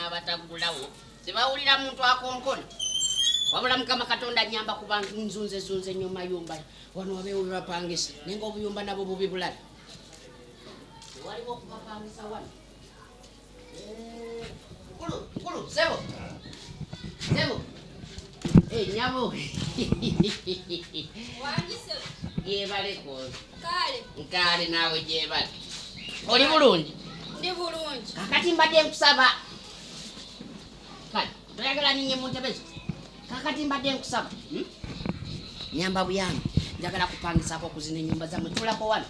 N'abataggulawo tebawulira muntu akonkona. Wabula Mukama Katonda nyamba ku bantu. Nzunzezunze nnyo mayumba wano, wabeewo bebapangisa, naye nga obuyumba nabwo bubi bulala. Waliwo okubapangisa wano. Mukulu, mukulu, sebo, sebo. Eh, nyabo. Wangise. Gyebaleko. Kale. Nkaale, naawe gyebale. Oli bulungi? Ndi bulungi. Kakati mbadde nkusaba. Kale toyagala ninye mu ntebe zo. Kakati mbadde nkusaba, Nyamba buyambi, njagala kupangisako okuzina ennyumba zammwe. Tulako wano,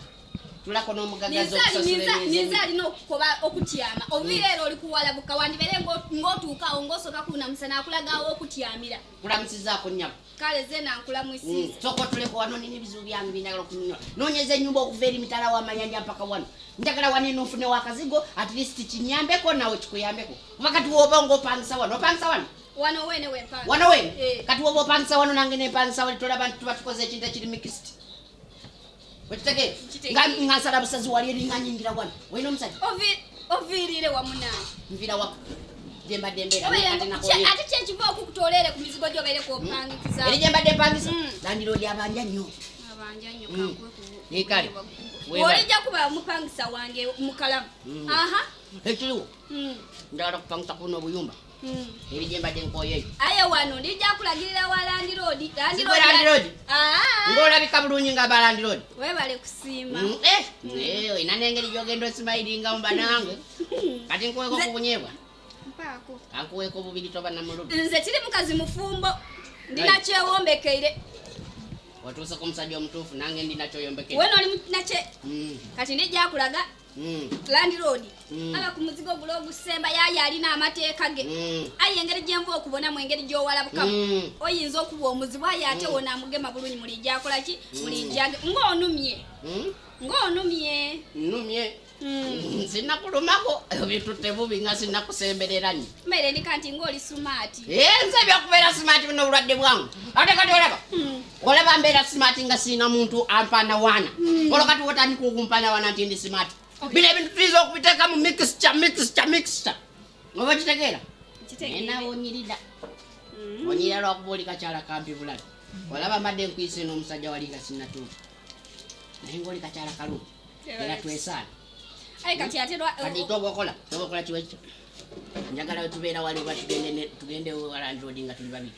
tulako n'omugagazi okusasula emyezi. Ninze alina okukoba okutyama. Oviira era oli kuwalabuka, wandibere ng'otuukawo ng'osooka kunamusa nakulagawo okutyamira. Kulamusizaako, nnyabo. Kale ze nankulamwisiza. Sooka otuleko wano. Nina ebizibu byange byenjagala okunyonyola. Noonyeza ennyumba okuva eri mitala w'amayanja mpaka wano. Njagala wano eno nfunewo akazigo, at least kinyambeko, nawe kikuyambeko, kuba kati woba ng'opangisa wano, opangisa wano. Wano wene wempanga. Wano wene. Eh. Kati woba opangisa wano, nange nempangisa wali, tolaba nti tuba tukoze ekintu ekiri mixed? Okitegeera? Nkitegeera. Nga nsala busazi wali eri nga nyingira wano. Olina omusajja? Oviirire wamu nange. Nviira waka gye mbadde mbeera. Oba Naye kati nakooye. Ate kyekiva okukutoolere ku mizigo gyobeere kwopangikiza. Eri gye mbadde mpangisa, landiroodi abanja nnyo. Abanja nnyo. Mm. Eh, kale. Weebale. Olijja kuba mupangisa wange mukalamu. Aha. Ekiriwo, njagala kupangisa kuno obuyumba eri gye mbadde nkooyeyo. Aye wano ndijja kulagirira wa landiroodi. Sigwe landiroodi? Ng'olabika bulungi nga balandiroodi. Webale kusiima. Olina n'engeri gy'ogenda osimayiringamu. Banange, kati nkuweeko ku bunyeebwa? Mpaako. Kankuweeko bubiri, toba namululu. Nze tiri mukazi mufumbo, ndina kyewombekeire. Watuuse ku musajja omutuufu. Nange ndina kyoyombekere. Wena oli nakye. Kati ndijja kulaga landiroodi aba ku muzigo gula ogusemba yaye alina amateeka ge. Aye engeri gyenva okubonamu, engeri gy'owalabukamu, oyinza okuba omuzibu, aye ate wona amugema bulungi. Mulijja akola ki? Mulijjage ng'onumye. Ng'onumye. Nnumye. Sinakulumako, bitutte bubi nga sinakusemberera nnyo. Mbeere ndika nti ng'oli smart. Eh, nze ebyokubeera smart bino obulwadde bwangu. Ate kati olaba, olaba mbeera smart nga siina muntu ampanawaana. Olwo kati wotandika okumpanawaana nti ndi smart. Bino ebintu tuyinza okubiteeka mu mixture, mixture, mixture, oba kitegeera? Nkitegeera. Nawe onyirira, onyirira lwakuba oli kakyala kampi bulabi. Olaba mbadde nkuyise n'omusajja wali nga sinnatuuka, naye ngaoli kakyala kalungi era twesaana. Aye kati ate Kati toba okola kiwe kyo, njagala wetubeera wali oba tugende walandiroodi nga tuli babiri.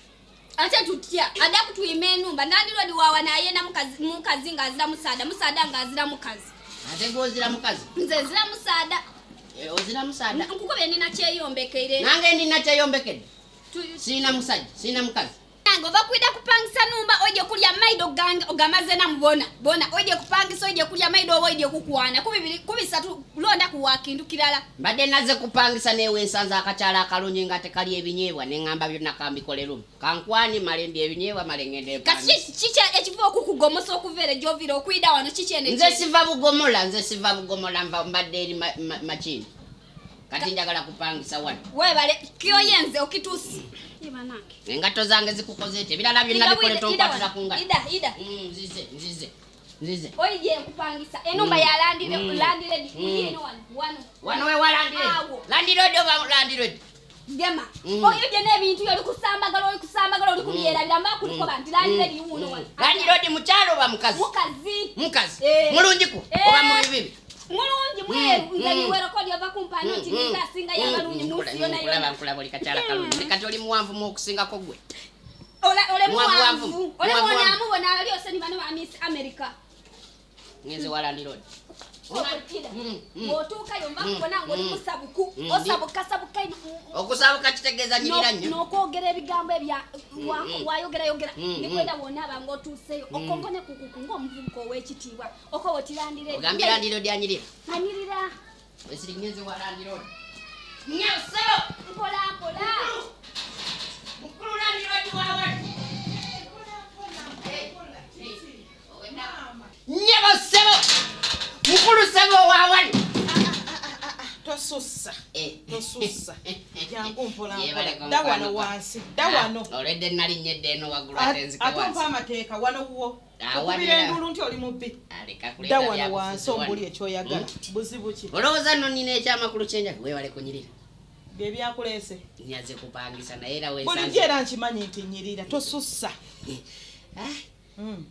Ate tutya adda kutuyima enumba? Landiroodi wawa nayenda mukazi ng'azira musaada, musaada ng'azira mukazi. Ate gwe ozira mukazi? Nze nzira musaada. Eh, ozira musaada. Nkukubye, nina kyeyombekeire. Nange ndina kyeyombekedde. Siina musajja, siina mukazi. Nange ova kwida kupangisa numba, oje kulya maido gange ogamaze namubona bona. Oje kupangisa, oje kulya maido oba oje kukwana kubibiri kubisatu, londa kuwa kintu kirala. Mbadde nazze kupangisa, newe nsanze akakyala akalungi nga tekali ebinyeebwa, neŋŋamba byonna kambikolerumu, kankwani male ndi ebinyeebwa, male ŋŋende Kati mpangise. Kiki ekiva okukugomosa okuva ere gyovira okwida wano? Kikyene? Nze siva Bugomola, nze siva Bugomola, nva mbadde eri Makindi. Kati njagala kupangisa wano. Webale kyoyenze okituusi. Ye banange. Engatto zange zikukoze eti, ebirala byonna bikole, tonkwatira ku ngatto. Ida, ida. Nzize, nzize, nzize. Oije nkupangisa enumba ya landire landire. Ino wano, wano. Wano we walandiredi? Awo. Landirodi oba landirodi? Gema. Mm. Oyo gye n'ebintu oli kusambagala, oli kusambagala, oli kubyerabira mba kulikoba nti landiredi wuno wano. Landirodi mukyalo oba mukazi? Mukazi. Mukazi. Eh. Mulungiku Eh. oba mubibibi? Mulungi, mweru. Nze niwereko lyova kumpano nti ninze asinga yabalungi munsi yona Nkulaba, yona. nkulaba, oli kakyala kalungi. Kati oli muwanvu mu okusingako gwe? Ole Muwanvu, muwanvu. muwanvu. Ole Muwanvu. mwonamubona ali ose ni bano ba Miss America. Ngenze wa landirodi. Ida, bw'otuukayo mba kubona ng'oli musabuku. Osabukasabuka ino. Okusabuka kitegeeza nyirira nnyo. N'okwogera ebigambo ebya wayogerayogera. Nikwenda bw'onaaba ng'otuuseyo okonkone kukuku ng'omuvubuka ow'ekitiibwa okoba otirandire. Ogambye landirodi anyirira? Anyirira. Esiri ngenze wa landirodi. Nyasebo. Mpola mpola. Mukulu, landirodi wawali? Nyabo, ssebo, mukulu, ssebo, wawali? Tosussa. Eh. Tosussa, jangu mpola. Yeebale. Mpola, dda wano wansi, dda wano. Olwedde nalinnya edda eno waggulu, ate nzike Ate wansi. ompa amateeka wano wuwo? Ah, Okubira wanira. enduulu nti oli mubbi. Aleka Dda kuleeta wano byabufuzi wansi wano. ombuli ekyoyagala. Buzibu ki? Olowooza nno nina ekyamakulu kyenjaga? Weewale kunyirira. Bye byakuleese. Nyaze kupangisa naye era Bulijjo wensanze. era nkimanyi nti nnyirira tosussa. Ah,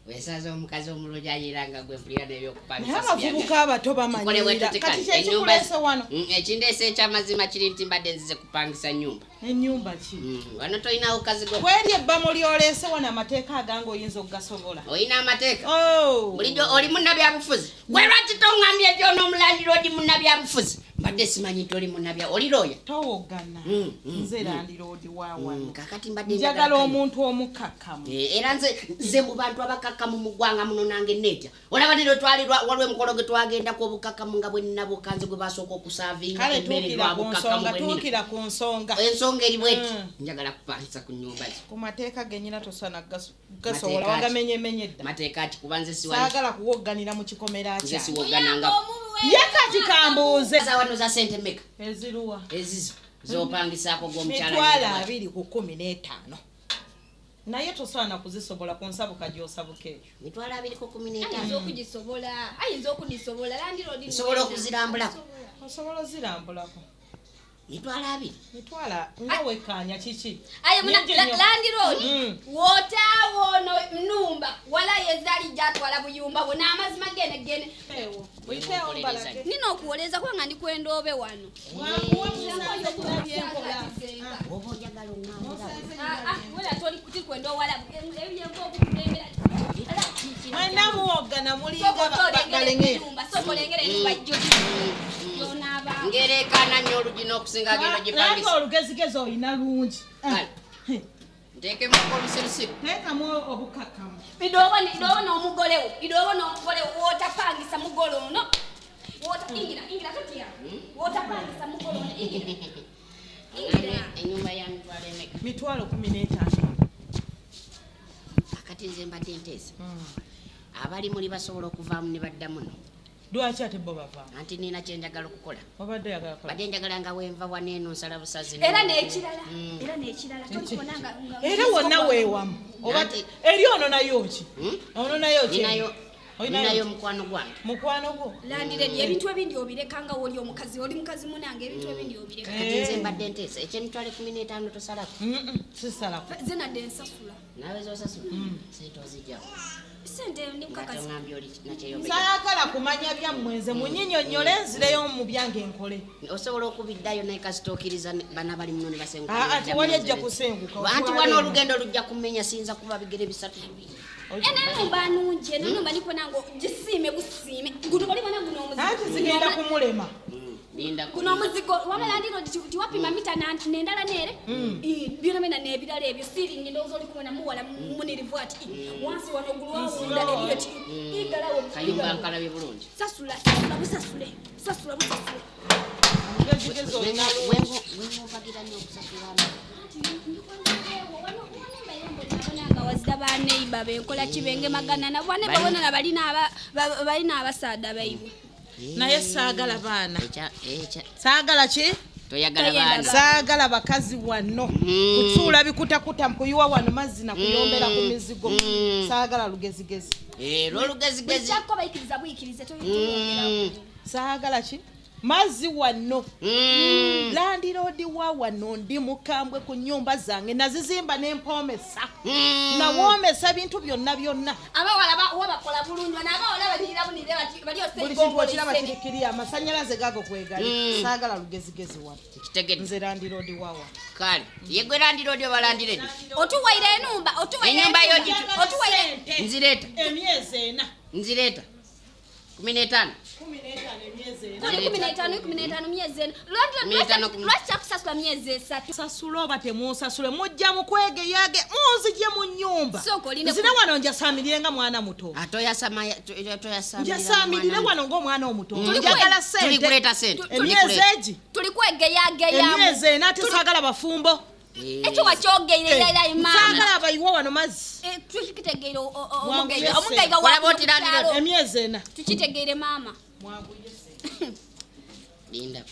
Wesanze omukazi omulungi anyirira nga gwe mpulira Naye n'ebyokupangisa. abavubuka abato Tukole bwe bamanyirira. tuti Kati kati, kyekikuleese wano? Ekindeese ekyamazima kiri nti mbadde nzize kupangisa nnyumba. Ennyumba ki? Wano tolinawo kazigo. Kweri ebbamu lyoleese wano amateeka agange oyinza okugasobola. Olina amateeka. Oh. Bulijjo oli munnabyabufuzi. Gwe lwaki toŋŋambye nti ono omulandiroodi munnabyabufuzi? Mbadde simanyi nti oli munnabya oli looya. Towogana. Nze landiroodi wa wano. Kaakati mbadde Njagala kayo. omuntu omukakkamu. Era nze mu bantu abakakkamu mu ggwanga muno nange neetya. Olaba leero twali waliwo emikolo gwe twagendako obukakkamu nga bwe nnina nze gwe basooka okusaavinga Kale emmere tuukira lwa ku bukakkamu nsonga, bwe nnina. tuukira ku nsonga. Ensonga eri bweti. Njagala kupangisa ku nnyumba zo. Ku mateeka gennyina tosaana gasobola Mateeka ki? wagamenyemenye dda. Mateeka ki? Kuba nze siwa Saagala kuwogganira mu kikomera nze kyange. siwoggananga. Ye kati kambuuze. Za wano za ssente mmeka? Eziruwa? Ezizo z'opangisaako gw'omukyala. Mitwalo 215. Naye tosaana kuzisobola ku nsabuka gy'osabuka eyo. 215. Ayinza okugisobola, ayinza okugisobola. Landiroodi Nsobola okuzirambulako. Osobola ozirambulako. 20,000. Mitwalo nga wekkaanya kiki? Aye muna Mingi nnyo. landiroodi wotaawo ono nnumba wala yezaali gyatwala buyumba bwo n'amazima gene gene. Ewo, uyiteewo mbalage. Nina okuwoleza kubanga ndi kwenda obe wano. Mwanguwe musanze byenkola. Oba oyagala oŋŋambira. Ah, ah, wera toli tikwenda owalabu ebyenva okukulembera. Mwenna muwoggana mulinga Sooka otolengera balenge. ennyumba, sooka olengera ennyumba gyo gyonaaba. Ngereekaana nnyo olugi n'okusinga geno Naye gipangisa. olugezigezi olina lungi. Kale. Nteekemu olusirusiru. Teekamu obukakkamu. Idoobo n'omugolewo, idoobo n'omugolewo, w'otapangisa mugole ono. Ingira, ingira totya. W'otapangisa mugole ono, ingira. Ingira. Ennyumba ya mitwalo emeka? 15,000. Kakati nze mbadde nteesa. Abali muli basobola okuvaamu ne badda muno. Lwaki ate bo bavaamu? Anti nina kye njagala okukola. Obadde oyagala kola. Badde njagala nga wenva wano eno nsala busazi. Era n'ekirala, era n'ekirala, tolikubona nga Era wonna weewamu. Oba Anti- eri ono nayo ki? Ono nayo ki? Ninayo Olinayo ninayo mukwano gwange. Mukwano gwo? Landiredi ebintu ebindi obireka nga woli omukazi, oli mukazi munange, ebintu ebindi obireka. Kati nze mbadde nteesa eky'emitwalo 15 tosalako. Sisalako. Ze nadde nsasula. Naawe z'osasula? Ssente ozigyawo. Ssente ndi Nga mukakazi. toŋŋambye oli nakyeyombeka. Saagala kumanya byammwe nze munyinyonnyole nzireyo mu byange nkole. Osobola okubiddayo naye kasita okkiriza bana bali muno ne basenguka. Aa, tewali ajja kusenguka. Anti wano olugendo lujja kumenya siyinza kuba bigere bisatu bibiri. Eno ennyumba nungi, eno ennyumba ndikubona nga gisiime busiime. Guno olibona guno omuzigo. Anti zigenda kumulema. Linda. Guno omuzigo wama landiroodi tiwapima mita nendala neere. Byona byona n'ebirala ebyo siiringi ndowooza oli kubona muwala munirivu ati. Wansi wano gulwawunda eriyo ti igalawo. Kayumba nkalabye bulungi. Sasula, sasula busasule, sasula busasule. Olugezigezi olina lungi. Wengobagira nnyo okusasula. Nga wazira ba neighbor benkola kibengemagana nabo baneighbor bona balina abasaadda baibwe. Naye saagala baana. Ekya Saagala ki? Toyagala Toyenda baana. Saagala bakazi wano. Kutuula bikutakuta kuyiwa wano mazzi na kuyombera ku mizigo. Saagala lugezigezi. Era olugezigezi. Kyakko bayikiriza buyikirize toyongera. Saagala ki? Mazzi wano. Landiroodi wa wano ndi mukambwe ku nnyumba zange nazizimba n'empoomesa. Nawoomesa ebintu byonna byonna. Abawala wabakola bulungi bano abawala banyirira bunirira bati bali Buli kintu okiraba kiri kiri amasannyalaze gago kwegali. Saagala lugezigezi wano. Kitegedde. Nze landiroodi wa wano. Kale. Ye gwe landiroodi oba landiredi? Otuwaire enumba, otuwaire Ennyumba yo otuwaire Nzireeta. Emyezi ena. Nzireeta. 15. 15 emyezi ena. Kuli 15, 15 myezi ena. 15, kumi. Lwaki kyakusasula myezi esatu? Sasula oba temunsasule mujja mukwegeyage munzigye mu nnyumba. Sooka oline Nzire wano njasamirire nga mwana muto. Toyasamira. Njasamirire wano ng'omwana omuto. Njagala ssente. Tulikuleeta ssente. Emyezi egi. Tuli kwegeyageyamu. Emyezi ena ate saagala bafumbo. Ekyo wakyogeire era maama. Saagala abayiwa wano mazzi. Tukitegeere Mwanguye omugaiga Olaba oti wakyalo. Emyezi ena. Tukitegeere maama. Linda.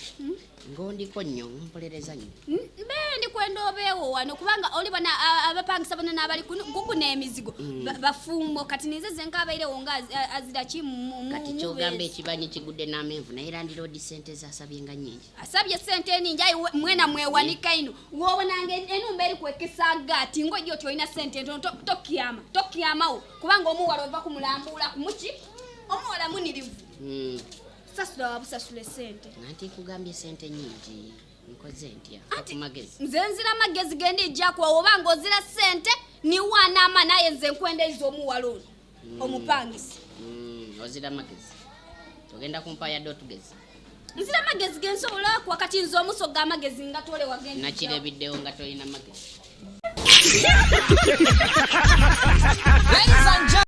Ng'ondiko nnyo, mpolereza nnyo. Mbe ndikwenda obeewo wano kubanga oli bana abapangisa bano n'abali kuguno emizigo bafumbo kati ninze ze nkabairewo nga azira ki Kati kyogamba ekibanyi kigudde n'amenvu, naye landiroodi sente zasabye nga nnyingi. Asabye sente eningi, ayi mwena mwewanika ino woobonanga enumba eri kwekesagaati ng'ojja oti olina sente entono tokyama tokyamawo kubanga omuwala ova kumulambuula kumuki omuwala munirivu. Sasula wabusasula esente. Anti nkugambye sente nnyingi, nkoze ntya? Anti ku magezi. Nze nzira magezi gendi ijjakuwa oba ng'ozira sente niwaanaama, naye nze nkwendeiza omuwala ono omupangisi. Ozira magezi, ogenda kumpa yadde otugezi. Nzira magezi gensobola okuwa, kati nze omusoga amagezi nga tole wagenda. Nakirebiddewo nga tolina magezi. Ladies and